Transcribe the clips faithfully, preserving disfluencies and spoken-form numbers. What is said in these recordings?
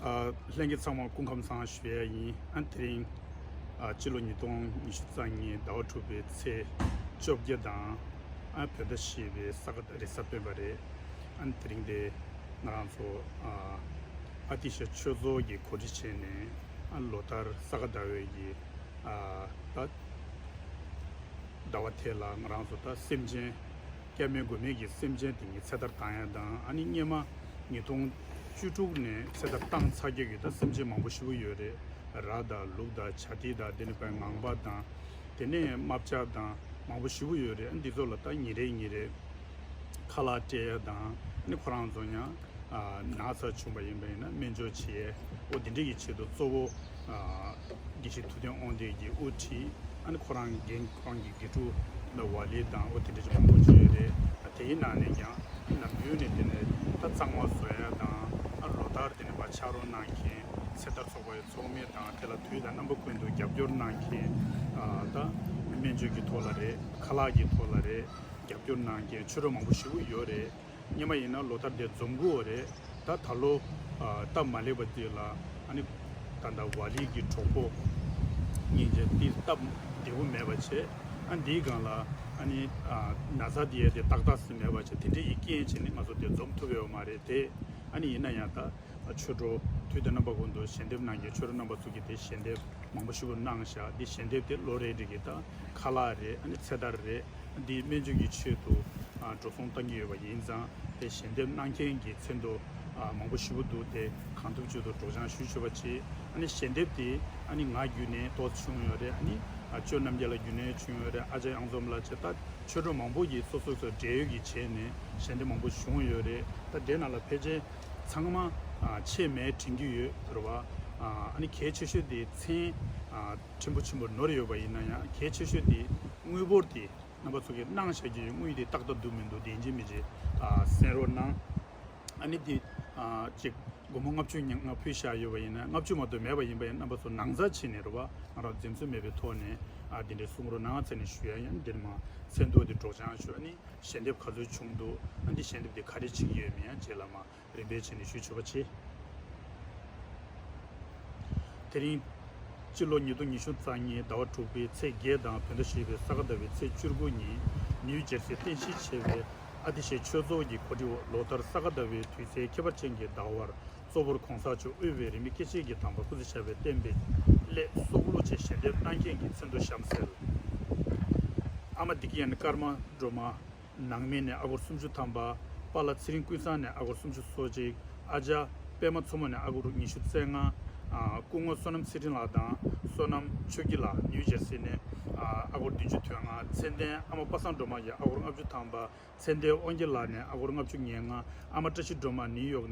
ཨ། ལྷན་རྒྱས་ཚང་མ་སྐུ་ཁམས་བཟང་ཞུ་ཡ་ཡིན། ཨ། དེ་རིང་ཨ་སྤྱི་ལོ་ཉིས་སྟོང་ཉི་ཤུ་རྩ་གཉིས་ཟླ་བ་དྲུག་པའི་ཚེས་བཅོ་བརྒྱད་དང་། ཨ། བོད་ཟླ་བཞི་པའི་ས་ག་རེས་གཟའ་སྤེན་པ་རེད། ཨ། དེ་རིང་དེ་ང་རང་ཚོ་ཨ་ཨ་ཏི་ཤ་ཆོས་ཚོགས་ཀྱིས་གོ་སྒྲིག་བྱས་ནས། ཨ། ལོ་ལྟར་ས་ག་ཟླ་བའི་གི་ཨ་ད་ཟླ་བ་དེ་ལ་ང་རང་ཚོ་ད་སེམས་ཅན། སྐྱབས་མེད་མགོན་མེད་ཀྱི་སེམས་ཅན་དེ་ཉིད་ཚེ་ཐར་བཏང་ཡ་དང་། ཨ་ནི་སྔོན་མ་ཉིས་སྟོང་བཅུ་དྲུག་ནས་ཚེ་ཐར་བཏང་ཚར་རྒྱུ་གི་ད་སེམས་ཅན་མང་པོ་ཞེ་པོ་ཡོད་རེད། ར་དང་ལུག་དང་བྱ་ཐིག་དང་། དེ་ནས་པའི་ངང་པ་དང་། དེ་ནས་རྨ་བྱ་དང་མང་པོ་ཞེ་པོ་ཡོད་རེད། ཨ། འདི་ཚོ་ལ་ད་ཉིན་རེ་ཉིན་རེ་ཁ་ལག་སྤྲད་ཡ་དང་། ཨ་ནི་ཁོ་རང་ཚོ་ཡང་ཨ་ན་ཚ་བྱུང་བ་ཡིན་པ་ཡིན་ན་སྨན་བཅོས་བྱེད་ཡས། འོ་དེ་འདྲ་གི་ཆེད་དུ་གཙོ་བོ་ཨ་དགེ་བཤེས་ཐུབ་བསྟན་དབང་ལྡན་གྱིས་དབུ་ཁྲིད། ཨ་ནི་ཁོ་རང་འགན་ཁོ་རང་གི་དགེ་ཕྲུག་ལ་ཝ་ལི་དང་འོ་དེ་འདྲ་ཅིག་མང་པོ་བྱུང་ཡོད་རེད། ཨ། དེའི་ནང་ནས་ཀྱང་ནམ་རྒྱུན་ནས་དེ་ནས་ད་གཙང་མ་བཟོ་ཡ་དང་། ཨ། ལོ་ལྟར་དེ་ནས་ཕར་ཕྱག་རོགས་གནང་མཁན། ཚེ་ཐར་ཚོགས་པའི་ཚོགས་མི་དང་། དེ་ལ་དུས་དང་རྣམ་པ་ཀུན་ཏུ་རྒྱབ་སྐྱོར་གནང་མཁན། ཨ། ད་སྨན་བཅོས་ཀྱི་ཐོག་ལ་རེད། ཁ་ལག་གི་ཐོག་ལ་རེད། རྒྱབ་སྐྱོར་གནང་མཁན་ཆོས་གྲོགས་མང་པོ་ཞེ་པོ་ཡོད་རེད། སྔོན་མ་ཡིན་ན་ལོ་ལྟར་དེ་འཛོམས་ཀྱི་ཡོད་རེད། ད་ད་ལོ་ཨ་སྟབས་མ་ལེགས་པ་དེ་ལ། ཨ་ནི་ད་ལྟ་ཝ་ལི་གི་གྲོགས་པོ་སྙིང་རྗེ་དེ་སྟབས་བདེ་པོ་མེད་པ་བྱས། ཨ། འདིའི་སྒང་ལ་ཨ་ནི་ཨ་ན་ཚ་དེ་ཡ་དེ་ཏག་ཏག་ཙམ་མེད་པ་བྱས། དེ་འདྲ་ཡི་རྐྱེན་བྱས་ནས་ང་ཚོ་དེ་འཛོམས་ཐུབ་ཡོད་མ་རེད་དེ། ཨ་ནི་ཡིན་ན་ཡང་ད་ཆོས་གྲོགས་དུས་དང་རྣམ་པ་ཀུན་ཏུ་ཞལ་འདེབས་གནང་མཁན་ཆོས་གྲོགས་རྣམ་པ་ཚོ་གིས་དེ་ཞལ་འདེབས་མང་པོ་ཞེ་པོ་གནང་བཞག་འདི་ཞལ་འདེབས་དེ་ལོ་རེ་རེ་གི་ད་ཁ་ལག་རེད། ཨ་ནི་ཚེ་ཐར་རེད། འདི་སྨན་བཅོས་ཀྱི་ཆེད་དུ་ཨ་འགྲོ་སོང་བཏང་གི་ཡོད་པ་ཡིན་ཙང་། དེ་ཞལ་འདེབས་གནང་མཁན་གྱི་མཚན་ཐོ་ཨ་མང་པོ་ཞེ་པོ་འདུག་དེ་གང་ཐུབ་ཅི་ཐུབ་སྒྲོག་སྦྱང་ཞུ་ཆོག་པ་བྱེད། ཨ་ནི་ཞལ་འདེབས་དེ་ཨ་ནི་ང་བརྒྱུད་ནས་ཏོག་ཙམ་བྱུང་ཡོད་རེད། ཨ་ནི་ཨ་ཅོ་རྣམ་རྒྱལ་ལགས་བརྒྱུད་ནས་བྱུང་ཡོད་རེད། ཨ་ཅག་གཡང་འཛོམས་ལགས་བྱས། ད་ཆོས་གྲོགས་མང་པོ་གིས་སོ་སོ་སོ་འབྲེལ་ཡོད་ཀྱིས་བྱས་ནས་ཞལ་འདེབས་མང་པོ་བྱུང་ཡོད་རེད། ད་དེ་ནང་ལ་ཕལ་ཆེར་ཚང་མ་ཨ་ཆེད་མེད་དྲན་གྱི་ཡོད་རེད་བ། ཨ་ནི་གལ་ཆེ་ཤོས་དེ་མཚན་ཨ་ཕྲན་བུ་ཆེན་པོ་ནོར་ཡོད་པ་ཡིན་ན་ཡང་། གལ་ཆེ་ཤོས་དེ་དངུལ་འབོར་དེ་རྣམ་པ་ཚོ་གིས་གནང་བཞག་རྒྱུ་ཡོད། དངུལ་དེ་ཏག་ཏག་འདུག་མི་འདུག་དེ་ཡིན་གཅིག་མིན་གཅིག་ཨ་གསན་རོགས་གནང་། ཨ་ནི་དེ་ཨ་ཅིག་སྒོར་མོ་ལྔ་བཅུ་ང་ཕུལ་བཞག་ཡོད་པ་ཡིན་ན། ལྔ་བཅུ་མ་གཏོགས་མེད་པ་ཡིན་པ་ཡིན་ན། རྣམ་པ་ཚོ་ནང་རྩ་བྱས་ནས་རེད་བ། ང་རང་འཛེམ་ཟོན་མེད་པའི་ཐོག་ནས་ཨ་དེ་འདྲའི་གསུང་རོགས་གནང་ཟེར་ནས་ཞུ་ཡ་ཡིན། འདིར་མ་མཚན་ཐོ་དེ་སྒྲོག་སྦྱང་ཞུ། ཨ་ནི་ཞལ་འདེབས་ག་ཚོད་བྱུང་འདུག་ཨ་འདི་ཞལ་འདེབས་དེ་ག་རེ་བྱེད་ཀྱི་ཡོད་མེད་ཡང་རྗེས་ལ་མ་རིམ་པས་བྱས་ནས་ཞུ་ཆོག་པ་བྱེད། དེ་རིང་སྤྱི་ལོ་ཉིས་སྟོང་ཉི་ཤུ་རྩ་གཉིས་ཟླ་བ་དྲུག་པའི་ཚེས་བརྒྱད་དང་། བོད་ཟླ་བཞི་པའི་ས་ག་ཟླ་བའི་ཚེས་བཅུ་དགུ་ཉིན། ནིའུ་ཇར་སིའི་རྟེན་གཞི་བྱས་པའི་ཨ་ཏི་ཤའི་ཆོས་ཚོགས་ཀྱི་གོ་སྒྲིག་འོག་ལོ་ལྟར་ས་ག་ཟླ་བའི་དུས་ཚེས་ཁྱད་པར་ཅན་གྱི་ཟླ་བར། གཙོ་བོར་གོང་ས་མཆོག་དབུས་པའི་རིས་མེད་སྐྱེས་ཆེན་གྱི་དམ་པ་སྐུ་ཚེ་ཞབས་པད་བརྟན་པའི་སླད་སྲོག་བླུ་ཆེད་ཞལ་འདེབས་གནང་མཁན་གྱི་མཚན་ཐོ་གཤམ་གསལ། ཨ་མ་བདེ་སྐྱིད་ཡང་ནི་ཀརྨ་སྒྲོལ་མ་ནང་མི་ནས་ཨ་སྒོར་སུམ་ཅུ་ཐམ་པ། པཱ་ལགས་ཚེ་རིང་ཀུན་བཟང་ནས་ཨ་སྒོར་སུམ་ཅུ་སོ་གཅིག་ཨ་ཅག་པད་མ་མཚོ་མོ་ནས་ཨ་སྒོར་ཉི་ཤུ་རྩ་ལྔ། ཨ་སྐུ་ངོ་བསོད་ནམས་ཚེ་རིང་ལགས་དང་བསོད་ནམས་ཆོས་སྐྱིད་ལགས་ནིའུ་ཇར་སི་ནས་ཨ་སྒོར་བདུན་ཅུ་དོན་ལྔ། མཚན་ལྡན་ཨ་མ་པ་སངས་སྒྲོལ་མ་ཡིས་ཨ་སྒོར་ལྔ་བཅུ་ཐམ་པ། མཚན་ལྡན་དབང་རྒྱལ་ལགས་ནས་ཨ་སྒོར་ལྔ་བཅུ་ང་ལྔ། ཨ་མ་བཀྲ་ཤིས་སྒྲོལ་མ་ནིའུ་ཡོག་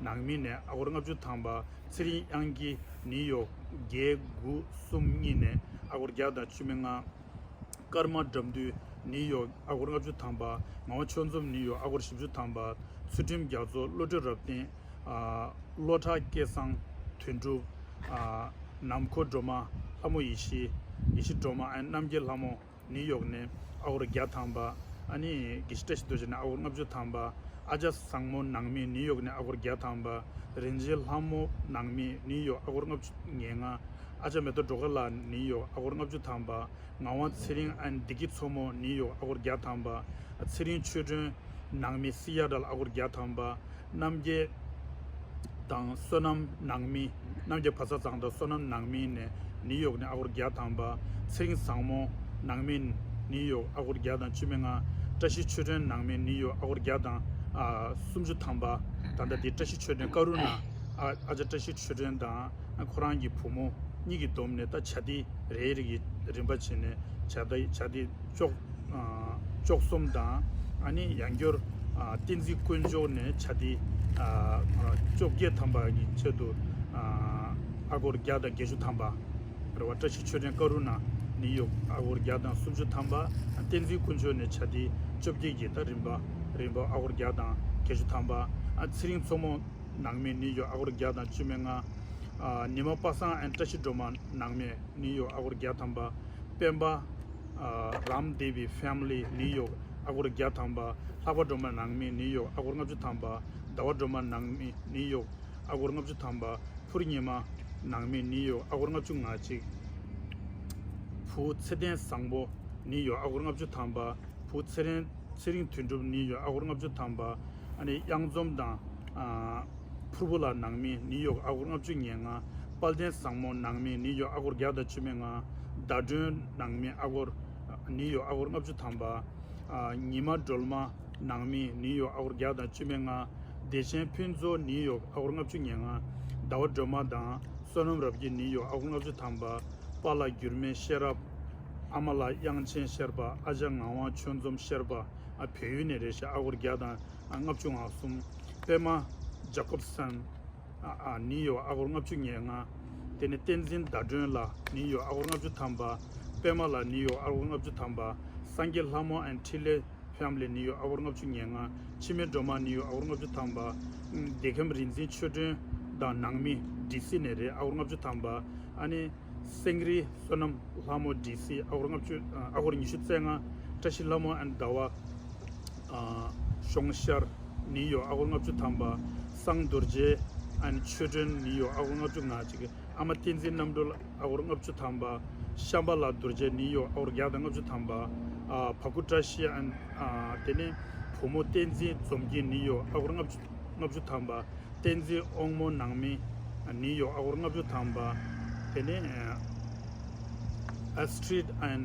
ནང་མི་ནས་ཨ་སྒོར་ལྔ་བཅུ་ཐམ་པ། ཚེ་རིང་དབྱངས་སྐྱིད་ནིའུ་ཡོག་བརྒྱད་དགུ་གསུམ་གཉིས་ནས་ཨ་སྒོར་བརྒྱ་དང་བཅུ་མེད་ལྔ། ཀརྨ་དགྲ་འདུལ་ནིའུ་ཡོག་ཨ་སྒོར་ལྔ་བཅུ་ཐམ་པ། ངག་དབང་ཆོས་འཛོམས་ནིའུ་ཡོག་ཨ་སྒོར་བཞི་བཅུ་ཐམ་པ། ཚུལ་ཁྲིམས་རྒྱ་མཚོ། བློ་གྲོས་རབ་བརྟན། ཨ་བློ་གྲགས་སྐལ་བཟང་དོན་གྲུབ། ཨ་ནམ་མཁོ་སྒྲོལ་མ། ལྷ་མོ་ཡེ་ཤེས། ཡེ་ཤེས་སྒྲོལ་མ། ཨ་རྣམ་རྒྱལ་ལྷ་མོ་ནིའུ་ཡོག་ནས་ཨ་སྒོར་བརྒྱ་ཐམ་པ། ཨ་ནི་དགེ་བཤེས་བཀྲ་ཤིས་རྡོ་རྗེ་ནས་ཨ་སྒོར་ལྔ་བཅུ་ཐམ་པ། ཨ་ཅག་བཟང་མོ་ནང་མི་ནིའུ་ཡོག་ནས་ཨ་སྒོར་བརྒྱ་ཐམ་པ། རིན་ཆེན་ལྷ་མོ་ནང་མི་ནིའུ་ཡོག་ཨ་སྒོར་ལྔ་བཅུ་ང་ལྔ། ཨ་ཅག་མེ་ཏོག་སྒྲོལ་དཀར་ལགས་ནིའུ་ཡོག་ཨ་སྒོར་ལྔ་བཅུ་ཐམ་པ། ངག་དབང་ཚེ་རིང་ཨན་བདེ་སྐྱིད་མཚོ་མོ་ནིའུ་ཡོག་ཨ་སྒོར་བརྒྱ་ཐམ་པ། ཚེ་རིང་ཆོས་སྒྲོན་ནང་མི་སི་ཡ་ཊལ་ཨ་སྒོར་བརྒྱ་ཐམ་པ། རྣམ་རྒྱལ་དང་བསོད་ནམས་ནང་མི། རྣམ་རྒྱལ་བ་ཚ་ཚང་དང་བསོད་ནམས་ནང་མི་ནས་ནིའུ་ཡོག་ནས་ཨ་སྒོར་བརྒྱ་ཐམ་པ། ཚེ་རིང་བཟང་མོ་ནང་མི་ནིའུ་ཡོག་ཨ་སྒོར་བརྒྱ་དང་བཅུ་མེད་ལྔ། བཀྲ་ཤིས་ཆོས་སྒྲོན་ནང་མི་ནིའུ་ཡོག་ཨ་སྒོར་བརྒྱ་དང་ཨ་སུམ་ཅུ་ཐམ་པ། ད་ལྟ་འདི་བཀྲ་ཤིས་ཆོས་སྒྲོན་ཀ་རུ་ན། ཨ་ཨ་ཅག་བཀྲ་ཤིས་ཆོས་སྒྲོན་དང་ཁོ་རང་གི་བུ་མོ་གཉིས་ཀྱི་བསྡོམས་ནས་ད་བྱ་དེ་རེ་རེ་གི་རིམ་པ་བྱས་ནས་བྱ་དེ་བྱ་དེ་བཅུ་ཨ་བཅུ་གསུམ་དང་། ཨ་ནི་ཡང་སྐྱར་ཨ་བསྟན་འཛིན་དཀོན་མཆོག་ནས་བྱ་དེ་ཨ་བཅོ་བརྒྱད་ཐམ་པ་གི་ཆེད་དུ་ཨ་ཨ་སྒོར་བརྒྱ་དང་བརྒྱད་ཅུ་ཐམ་པ་རེད་བ། བཀྲ་ཤིས་ཆོས་སྒྲོན་ཀ་རུ་ན་ནིའུ་ཡོག་ཨ་སྒོར་བརྒྱ་དང་སུམ་ཅུ་ཐམ་པ། བསྟན་འཛིན་དཀོན་མཆོག་ནས་བྱ་དེ་བཅོ་བརྒྱད་ཀྱི་ད་རིམ་པ་རིམ་པ་ཨ་སྒོར་བརྒྱ་དང་བརྒྱད་ཅུ་ཐམ་པ། ཨ་ཚེ་རིང་མཚོ་མོ་ནང་མི་ནིའུ་ཡོག་ཨ་སྒོར་བརྒྱ་དང་བཅུ་མེད་ལྔ། ཨ་ཉི་མ་པ་སངས་ཨན་བཀྲ་ཤིས་སྒྲོལ་མ་ནང་མི་ནིའུ་ཡོག་ཨ་སྒོར་བརྒྱ་ཐམ་པ། སྤེན་པ་ཨ་རམ་དེ་བི་ཕེ་མི་ལི་ནིའུ་ཡོག་ཨ་སྒོར་བརྒྱ་ཐམ་པ། ལྷག་པ་སྒྲོལ་མ་ནང་མི་ནིའུ་ཡོག་ཨ་སྒོར་ལྔ་བཅུ་ཐམ་པ། ཟླ་བ་སྒྲོལ་མ་ནང་མི་ནིའུ་ཡོག་ ཨ་སྒོར་ལྔ་བཅུ་ཐམ་པ། ཕུར་ཉི་མ་ནང་མི་ནིའུ་ཡོག་ཨ་སྒོར་ལྔ་བཅུ་ང་གཅིག་བུ་ཚེ་བརྟན་བཟང་པོ་ནིའུ་ཡོག་ཨ་སྒོར་ལྔ་བཅུ་ཐམ་པ། བུ་ཚེ་རིང་ཚེ་རིང་དོན་གྲུབ་ནིའུ་ཡོག་ཨ་སྒོར་ལྔ་བཅུ་ཐམ་པ། ཨ་ནི་གཡང་འཛོམས་དང་ཨ་ཕུར་བུ་ལགས་ནང་མི་ནིའུ་ཡོག་ཨ་སྒོར་ལྔ་བཅུ་ང་ལྔ། དཔལ་ལྡན་བཟང་མོ་ནང་མི་ནིའུ་ཡོག་ཨ་སྒོར་བརྒྱ་དང་བཅུ་མེད་ལྔ། ཟླ་སྒྲོན་ནང་མི་ཨ་སྒོར་ནིའུ་ཡོག་ཨ་སྒོར་ལྔ་བཅུ་ཐམ་པ། ཨ་ཉི་མ་སྒྲོལ་མ་ནང་མི་ནིའུ་ཡོག་ཨ་སྒོར་བརྒྱ་དང་བཅུ་མེད་ལྔ། བདེ་ཆེན་ཕུན་ཚོགས་ནིའུ་ཡོག་ཨ་སྒོར་ལྔ་བཅུ་ང་ལྔ། ཟླ་བ་སྒྲོལ་མ་དང་བསོད་ནམས་རབ་རྒྱས་ནིའུ་ཡོག་ཨ་སྒོར་ལྔ་བཅུ་ཐམ་པ། པཱ་ལགས་འགྱུར་མེད་ཤེས་རབ། ཨ་མ་ལགས་དབྱངས་ཅན་ཤེས་རབ། ཨ་ཅག་ངག་དབང་ཆོས་འཛོམས་ཤེས་རབ། ཨ་བལ་ཡུལ་ནས་རེད་ཤག་ཨ་སྒོར་བརྒྱ་དང་ལྔ་བཅུ་ང་གསུམ། པད་མ་ཇ་ཀོབ་སན། ཨ་ཨ་ནིའུ་ཡོག་ཨ་སྒོར་ལྔ་བཅུ་ང་ལྔ། དེ་ནས་བསྟན་འཛིན་ཟླ་སྒྲོན་ལགས་ནིའུ་ཡོག་ཨ་སྒོར་ལྔ་བཅུ་ཐམ་པ། པད་མ་ལགས་ནིའུ་ཡོག་ཨ་སྒོར་ལྔ་བཅུ་ཐམ་པ། སངས་རྒྱས་ལྷ་མོ་ཨན་འཕྲིན་ལས་ཕེ་མི་ལི་ནིའུ་ཡོག་ཨ་སྒོར་ལྔ་བཅུ་ང་ལྔ། འཆི་མེད་སྒྲོལ་མ་ནིའུ་ཡོག་ཨ་སྒོར་ལྔ་བཅུ་ཐམ་པ། ཨ་བདེ་ཁམས་རིག་འཛིན་ཆོས་སྒྲོན་དང་ནང་མི་ཌི་སི་ནས་རེད་ཨ་སྒོར་ལྔ་བཅུ་ཐམ་པ། ཨ་ནི་སེང་རི་བསོད་ནམས་ལྷ་མོ་ཌི་སི་ཨ་སྒོར་ལྔ་བཅུ་ཨ་སྒོར་ཉི་ཤུ་རྩ་ལྔ། བཀྲ་ཤིས་ལྷ་མོ་ཨན་ཟླ་བ། ཨ་གཞོང་ཤར་ནིའུ་ཡོག་ཨ་སྒོར་ལྔ་བཅུ་ཐམ་པ། སངས་རྡོ་རྗེ་ཨན་ཆོས་སྒྲོན་ནིའུ་ཡོག་ཨ་སྒོར་ལྔ་བཅུ་ང་གཅིག་ཨ་མ་བསྟན་འཛིན་རྣམ་གྲོལ་ཨ་སྒོར་ལྔ་བཅུ་ཐམ་པ། ཤམ་བྷ་ལ་རྡོ་རྗེ་ནིའུ་ཡོག་ཨ་སྒོར་བརྒྱ་དང་ལྔ་བཅུ་ཐམ་པ། ཨ་བ་ཀུ་བཀྲ་ཤིས་ཨན་ཨ་དེ་ནས་བུ་མོ་བསྟན་འཛིན་འཛོམས་སྐྱིད་ནིའུ་ཡོག་ཨ་སྒོར་ལྔ་བཅུ་ལྔ་བཅུ་ཐམ་པ། བསྟན་འཛིན་དབང་མོ་ནང་མི་ནིའུ་ཡོག་ཨ་སྒོར་ལྔ་བཅུ་ཐམ་པ། དེ་ནས་ཨ་སི་ཊི་རིད་ཨན་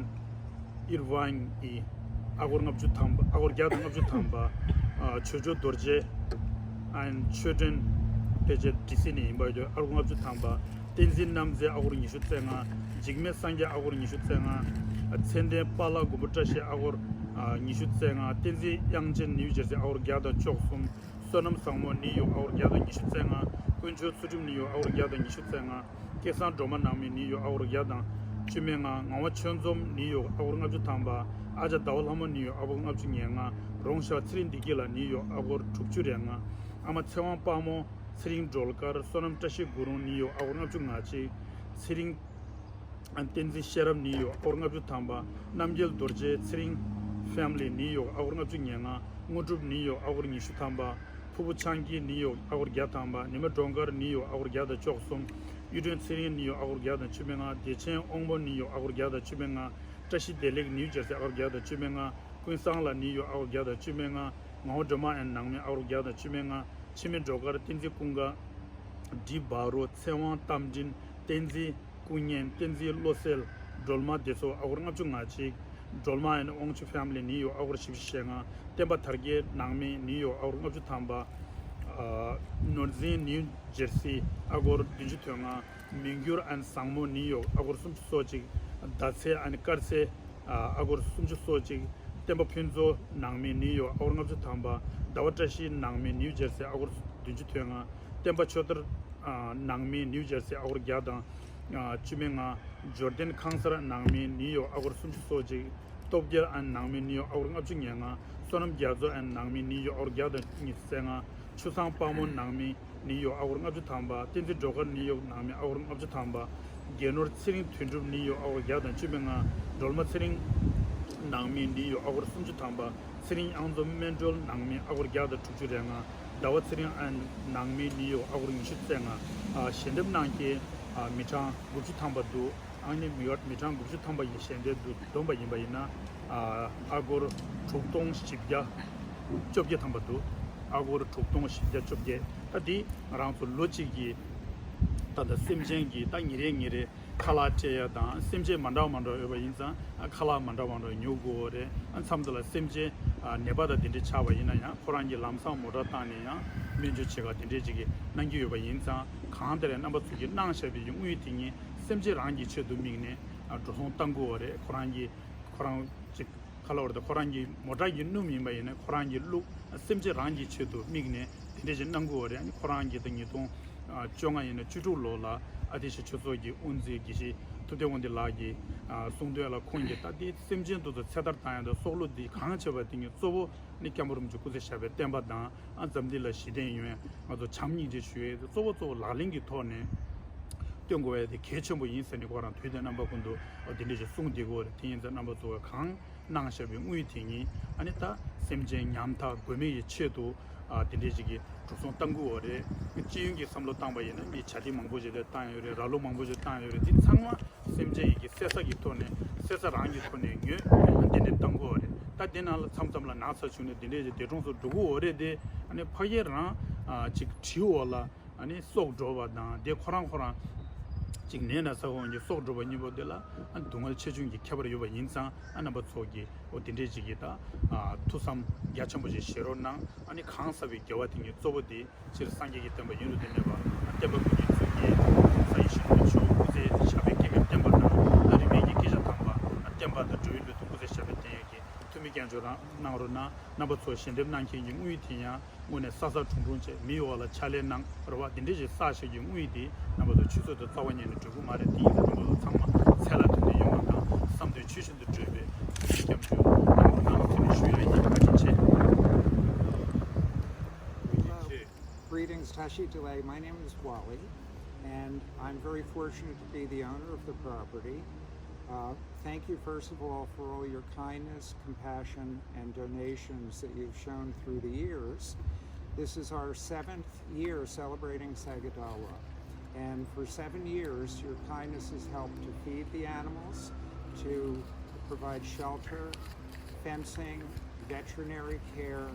ཨིར་ཝང་ཨི་ཨ་སྒོར་ལྔ་བཅུ་ཐམ་པ། ཨ་སྒོར་བརྒྱ་དང་ལྔ་བཅུ་ཐམ་པ། ཨ་ཇོ་ཇོ་རྡོ་རྗེ་ཨན་ཆོས་སྒྲོན་ཕལ་ཆེར་ཌི་སི་ནས་ཡིན་པ་ཡོད་ཨ་སྒོར་ལྔ་བཅུ་ཐམ་པ། བསྟན་འཛིན་རྣམ་རྩེ་ཨ་སྒོར་ཉི་ཤུ་རྩ་ལྔ། འཇིགས་མེད་སངས་རྒྱས་ཨ་སྒོར་ཉི་ཤུ་རྩ་ལྔ། ཨ་མཚན་ལྡན་པཱ་ལགས་མགོན་པོ་བཀྲ་ཤིས་ཨ་སྒོར་ཨ་ཉི་ཤུ་རྩ་ལྔ། བསྟན་འཛིན་དབྱངས་ཅན་ནིའུ་ཇར་སི་ཨ་སྒོར་བརྒྱ་དང་བཅུ་གསུམ། བསོད་ནམས་བཟང་མོ་ནིའུ་ཡོག་ཨ་སྒོར་བརྒྱ་དང་ཉི་ཤུ་རྩ་ལྔ། དཀོན་མཆོག་ཚུལ་ཁྲིམས་ནིའུ་ཡོག་ཨ་སྒོར་བརྒྱ་དང་ཉི་ཤུ་རྩ་ལྔ། སྐལ་བཟང་སྒྲོལ་མ་ནང་མི་ནིའུ་ཡོག་ཨ་སྒོར་བརྒྱ་དང་བཅུ་མེད་ལྔ། ངག་དབང་ཆོས་འཛོམས་ནིའུ་ཡོག་ཨ་སྒོར་ལྔ་བཅུ་ཐམ་པ། ཨ་ཅག་ཟླ་བ་ལྷ་མོ་ནིའུ་ཡོག་ཨ་སྒོར་ལྔ་བཅུ་ང་ལྔ། རོང་ཤར་ཚེ་རིང་བདེ་སྐྱིད་ལགས་ནིའུ་ཡོག་ཨ་སྒོར་དྲུག་ཅུ་རེ་ལྔ། ཨ་མ་ཚེ་དབང་དཔལ་མོ། ཚེ་རིང་སྒྲོལ་དཀར། བསོད་ནམས་བཀྲ་ཤིས་གུ་རུང་ནིའུ་ཡོག་ཨ་སྒོར་ལྔ་བཅུ་ང་གཅིག། ཚེ་རིང་། བསྟན་འཛིན་ཤེས་རབ་ནིའུ་ཡོག་ཨ་སྒོར་ལྔ་བཅུ་ཐམ་པ། རྣམ་རྒྱལ་རྡོ་རྗེ། ཚེ་རིང་ཕེ་མི་ལི་ནིའུ་ཡོག་ཨ་སྒོར་ལྔ་བཅུ་ང་ལྔ། དངོས་གྲུབ་ནིའུ་ཡོག་ཨ་སྒོར་ཉི་ཤུ་ཐམ་པ། ཕུར་བུ་ཆང་སྐྱིད་ནིའུ་ཡོག་ཨ་སྒོར་བརྒྱ་ཐམ་པ། ཉི་མ་སྒྲོལ་དཀར་ནིའུ་ཡོག་ཨ་སྒོར་བརྒྱ་དང་བཅུ་གསུམ། གཡུ་སྒྲོན་ཚེ་རིང་ནིའུ་ཡོག་ཨ་སྒོར་བརྒྱ་དང་བཅུ་མེད་ལྔ། བདེ་ཆེན་དབང་པོ་ནིའུ་ཡོག་ཨ་སྒོར་བརྒྱ་དང་བཅུ་མེད་ལྔ། བཀྲ་ཤིས་བདེ་ལེགས་ནིའུ་ཇར་སི་ཨ་སྒོར་བརྒྱ་དང་བཅུ་མེད་ལྔ། ཀུན་བཟང་ལགས་ནིའུ་ཡོག་ཨ་སྒོར་བརྒྱ་དང་བཅུ་མེད་ལྔ། ངག་དབང་སྒྲོལ་མ་ཨན་ནང་མི་ཨ་སྒོར་བརྒྱ་དང་བཅུ་མེད་ལྔ། འཆི་མེད་སྒྲོལ་དཀར། བསྟན་འཛིན་ཀུན་དགའ། འབྲི་བ་རོ། ཚེ་དབང་རྟ་མགྲིན། བསྟན་འཛིན་སྐུ་བརྙན། བསྟན་འཛིན་བློ་གསལ། སྒྲོལ་མ་བདེ་མཚོ་ཨ་སྒོར་ལྔ་བཅུ་ང་གཅིག། སྒྲོལ་མ་ཨན་དབང་ཕྱུག་ཕེ་མི་ལི་ནིའུ་ཡོག་ཨ་སྒོར་བཞི་བཅུ་ཞེ་ལྔ། བསྟན་པ་དར་རྒྱས་ནང་མི་ནིའུ་ཡོག་ཨ་སྒོར་ལྔ་བཅུ་ཐམ་པ། ཨ་ནོར་འཛིན་ནིའུ་ཇར་སི་ཨ་སྒོར་བདུན་ཅུ་དོན་ལྔ། མི་འགྱུར་ཨན་བཟང་མོ་ནིའུ་ཡོག་ཨ་སྒོར་སུམ་ཅུ་སོ་གཅིག། ཟླ་ཚེ་ཨན་དཀར་ཚེ་ཨ་སྒོར་སུམ་ཅུ་སོ་གཅིག། བསྟན་པ་ཕུན་ཚོགས་ནང་མི་ནིའུ་ཡོག་ཨ་སྒོར་ལྔ་བཅུ་ཐམ་པ། ཟླ་བ་བཀྲ་ཤིས་ནང་མི་ནིའུ་ཇར་སི་ཨ་སྒོར་བདུན་ཅུ་དོན་ལྔ། བསྟན་པ་ཆོས་དར་ཨ་ནང་མི་ནིའུ་ཇར་སི་ཨ་སྒོར་བརྒྱ་དང་ཨ་བཅུ་མེད་ལྔ། འབྱོར་ལྡན་ཁང་གསར་ནང་མི་ནིའུ་ཡོག་ཨ་སྒོར་སུམ་ཅུ་སོ་གཅིག། སྟོབས་རྒྱལ་ཨན་ནང་མི་ནིའུ་ཡོག་ཨ་སྒོར་ལྔ་བཅུ་ང་ལྔ། བསོད་ནམས་རྒྱ་མཚོ་ཨན་ནང་མི་ནིའུ་ཡོག་ཨ་སྒོར་བརྒྱ་དང་ཉི་ཤུ་རྩ་ལྔ། ཆུ་བཟང་དཔལ་མོ་ནང་མི་ནིའུ་ཡོག་ཨ་སྒོར་ལྔ་བཅུ་ཐམ་པ། བསྟན་འཛིན་སྒྲོལ་དཀར་ནིའུ་ཡོག་ནང་མི་ཨ་སྒོར་ལྔ་བཅུ་ཐམ་པ། རྒྱལ་ནོར་ཚེ་རིང་དོན་གྲུབ་ནིའུ་ཡོག་ཨ་སྒོར་བརྒྱ་དང་བཅུ་མེད་ལྔ། སྒྲོལ་མ་ཚེ་རིང་ནང་མི་ནིའུ་ཡོག་ཨ་སྒོར་སུམ་ཅུ་ཐམ་པ། ཚེ་རིང་གཡང་འཛོམས་སྨིན་གྲོལ་ནང་མི་ཨ་སྒོར་བརྒྱ་དང་དྲུག་ཅུ་རེ་ལྔ། ཟླ་བ་ཚེ་རིང་ཨན་ནང་མི་ནིའུ་ཡོག་ཨ་སྒོར་ཉི་ཤུ་རྩ་ལྔ། ཨ་ཞལ་འདེབས་གནང་མཁན་ཨ་མི་གྲངས་དགུ་བཅུ་ཐམ་པ་འདུག། ཨ་ནི་མི་ཝར་མི་གྲངས་དགུ་བཅུ་ཐམ་པ་ཡི་ཞལ་འདེབས་འདུག་བསྡོམས་པ་ཡིན་པ་ཡིན་ན། ཨ་ཨ་སྒོར་དྲུག་སྟོང་བཞི་བརྒྱ་བཅོ་བརྒྱད་ཐམ་པ་འདུག། ཨ་སྒོར་དྲུག་སྟོང་བཞི་བརྒྱ་བཅོ་བརྒྱད། ད་འདི་ང་རང་ཚོ་ལོ་གཅིག་གི་ད་ལྟ་སེམས་ཅན་གྱི་ད་ཉིན་རེ་ཉིན་རེ་ཁ་ལག་སྤྲད་ཡ་དང་སེམས་ཅན་མ་འདྲ་བ་མ་འདྲ་བ་ཡོད་པ་ཡིན་ཙང་ཨ་ཁ་ལག་མ་འདྲ་བ་མ་འདྲ་བ་ཉོ་དགོས་རེད། ཨ་མཚམས་དེ་ལ་སེམས་ཅན་ཨ་ནད་པ་དང་དེ་འདྲ་ཆགས་པ་ཡིན་ན་ཡང་ཁོ་རང་གིས་ལམ་སང་མོ་ཊ་བཏང་ནས་ཡང་སྨན་བཅོས་བྱེད་ག་དེ་འདྲས་ཅིག་གི་གནང་གི་ཡོད་པ་ཡིན་ཙང་གང་ལྟར་རྣམ་པ་ཚོ་གིས་གནང་བཞག་པའི་དངུལ་དེ་ཉིད་སེམས་ཅན་རང་གི་ཆེད་དུ་དམིགས་ནས་ཨ་འགྲོ་སོང་གཏང་དགོས་པ་རེད། ཁོ་རང་གིས་ཁོ་རང་ཅིག་ཁ་ལ་བར་དུ་ཁོ་རང་གི་མོ་ཊ་ཡིན་སྣུམ་ཡིན་པ་ཡིན་ན་ཁོ་རང་གི་བླུག་སེམས་ཅན་རང་གི་ཆེད་དུ་དམིགས་ནས་དེ་འདྲས་ཅིག་གནང་དགོས་པ་རེད། ཨ་ནི་ཁོ་རང་གིས་ད་ཉིས་སྟོང་བཅོ་ལྔ་ཡིན་ན་བཅུ་དྲུག་ལོ་ལ་ཨ་ཏི་ཤ་ཆོས་ཚོགས་ཀྱི་དབུ་འཛིན་དགེ་བཤེས་ཐུབ་བསྟན་དབང་འདུས་ལགས་ཀྱིས་གསུངས་དོན་ལ་ཁོང་གིས་ད་ལྟའི་སེམས་ཅན་དེ་ཚོ་ཚེ་ཐར་བཏང་ཡ་དང་སྲོག་བླུ་འདི་གང་བྱས་པ་དེ་ཉིད་གཙོ་བོ་ནི་སྐྱབས་མགོན་རིན་པོ་ཆེ་སྐུ་ཚེ་ཞབས་པད་བརྟན་པ་དང་ཨ་འཛམ་གླིང་ལ་ཞི་བདེ་ཡོང་ཡ་ང་ཚོ་བྱམས་སྙིང་རྗེ་ཞུ་ཡ་གཙོ་བོ་གཙོ་བོ་ལག་ལེན་གྱི་ཐོག་ནས་སྟོན་དགོས་ཡ་དེ་གལ་ཆེན་པོ་ཡིན་ཟེར་ནས་ཁོ་རང་དུས་དང་རྣམ་པ་ཀུན་ཏུ་འདི་འདྲ་ཞིག་གསུངས་བསྡད་ཀྱི་ཡོད་རེད། དེ་ཡིན་ཙང་རྣམ་པ་ཚོ་གང་གནང་བཞག་པའི་དངུལ་དེ་ཉིད་ཨ་ནི་ད་སེམས་ཅན་ཉམ་ཐག་མགོན་མེད་ཀྱི་ཆེད་དུ་ ཨ་དེ་འདྲས་ཅིག་གི་འགྲོ་སོང་གཏང་གི་ཡོད་རེད། སྤྱི་ཡོངས་ཀྱི་བསམ་བློ་བཏང་པ་ཡིན་ན་མི་བྱ་དེ་མང་པོ་ཞིག་ལ་བཏང་ཡོད་རེད། ར་ལུག་མང་པོ་ཞིག་བཏང་ཡོད་རེད། འདི་ཚང་མ་སེམས་ཅན་ཡི་གི་བསད་ས་གི་ཐོག་ནས་བསད་ས་རང་གི་ཐོག་ནས་ཉོས་དེ་འདྲས་བཏང་གི་ཡོད་རེད། ད་དེ་ནང་ལ་མཚམས་མཚམས་ལ་ན་ཚ་བྱུང་ནས་དེ་འདྲས་ཀྱི་འདས་གྲོངས་སུ་འགྲོ་གི་ཡོད་རེད། དེ་ཨ་ནི་ཕ་གིར་རང་ཨ་ཅིག་གྲིའུ་འོག་ལ་ཨ་ནི་སྲོག་འགྲོ་བ་དང་དེ་ཁོ་རང་ཁོ་རང་ཅིག་ནད་ན་ཚ་འོང་གི་སྲོག་འགྲོ་བ་གཉིས་པོ་དེ་ལ་ཨ་ནི་སྡུག་བསྔལ་ཆེ་ཆུང་གི་ཁྱད་པར་ཡོད་པ་ཡིན་ཙང་ཨ་རྣམ་པ་ཚོ་གི་འོ་དེ་འདྲས་ཅིག་གི་ད་ཨ་ཐུགས་བསམ་རྒྱ་ཆེན་པོ་ཞིག་བཞེས་རོགས་གནང་། ཨ་ནི་གང་ཟག་པའི་དགེ་བ་དེ་ཉིད་གཙོ་བོ་དེ་སྤྱིར་སངས་རྒྱས་ཀྱི་བསྟན་པ་ཡུན་རིང་དུ་གནས་པ། བསྟན་པ་ཀུན་གྱི་གཙུག་རྒྱན་ས་ཡི་ཞིང་དུ་མཆོག་སྐུ་ཚེ་ཞབས་པད་བསྐལ་པའི་བསྟན་པ་དང་། ད་རིས་མེད་ཀྱི་སྐྱེས་ཆེན་དམ་པ་བསྟན་པ་དང་འགྲོ་བའི་ལུས་དང་སྐུ་ཚེ་ཞབས་པད་བརྟན་ཡག་གི་ཐུགས་སྨོན་སྐྱབས་འཇུག་རང་གནང་རོགས་གནང་། རྣམ་པ་ཚོ་ཞལ་འདེབས་གནང་མཁན་གྱི་དངུལ་དེ་ཡང་དངོས་གནས་གསར་གསར་གྲུང་གྲུང་བྱས་མི་ཡོངས་ལ་ཕྱག་ལས་གནང་རོགས་པ། དེ་འདྲས་ཞིག་བསགས་བཞག་གི་དངུལ་དེ་རྣམ་པ་ཚོ་ཆུད་ཟོས་དང་རྩ་བ་ཉིད་ནས་འགྲོ་གི་མ་རེད། དེ་ཡིན་ཙང་རྣམ་པ་ཚོ་ཚང་མ་ཚད་ལ་མཐུན་ཏེ་ཡོང་བ་དང་བསམ་དོན་ཆོས་བཞིན་དུ་འགྲུབ་པའི་སྐྱབས་འཇུག་གནང་རོགས་གནང་ཟེར་ནས་ཞུ་ཡ་ཡིན། བཀའ་དྲིན་ཆེ། Greetings, Tashi Delek. My name is Wally, and I'm very fortunate to be the owner of the property. Uh, thank you, first of all, for all your kindness, compassion, and donations that you've shown through the years. This is our seventh year celebrating Sagadawa. And for seven years, your kindness has helped to feed the animals, to provide shelter, fencing, veterinary care.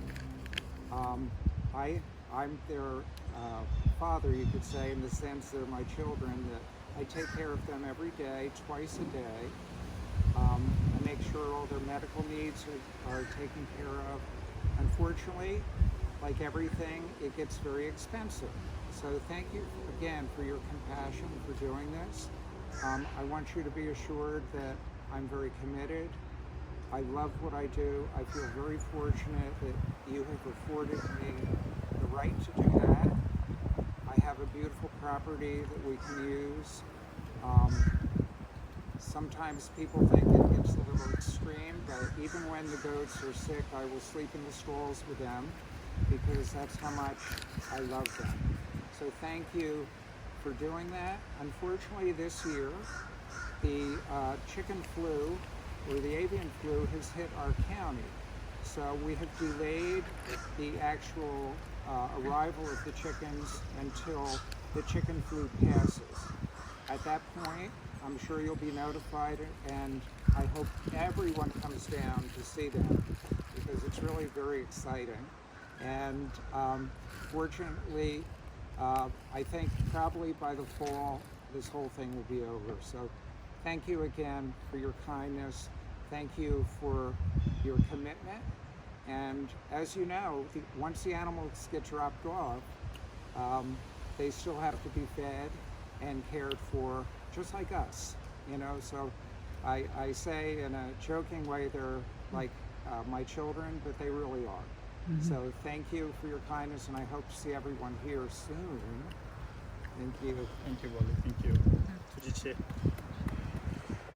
Um, I, I'm their uh, father, you could say, in the sense they're my children, that I take care of them every day, twice a day. Um, I make sure all their medical needs are, are taken care of. Unfortunately, like everything, it gets very expensive. So thank you again for your compassion for doing this. Um, I want you to be assured that I'm very committed. I love what I do. I feel very fortunate that you have afforded me the right to do that. I have a beautiful property that we can use. Um, sometimes people think it gets a little extreme, but even when the goats are sick, I will sleep in the stalls with them because that's how much I love them. So thank you for doing that. Unfortunately, this year, the uh, chicken flu or the avian flu has hit our county. So we have delayed the actual uh, arrival of the chickens until the chicken flu passes. At that point, I'm sure you'll be notified, and I hope everyone comes down to see them because it's really very exciting. And um, fortunately, uh, I think probably by the fall, this whole thing will be over. So thank you again for your kindness. Thank you for your commitment. And as you know, the, once the animals get dropped off, um, they still have to be fed and cared for, just like us. You know, so I, I say in a joking way, they're like uh, my children, but they really are. So thank you for your kindness, and I hope to see everyone here soon. Thank you. Thank you, Wally. Thank you. ཐུགས་རྗེ་ཆེ།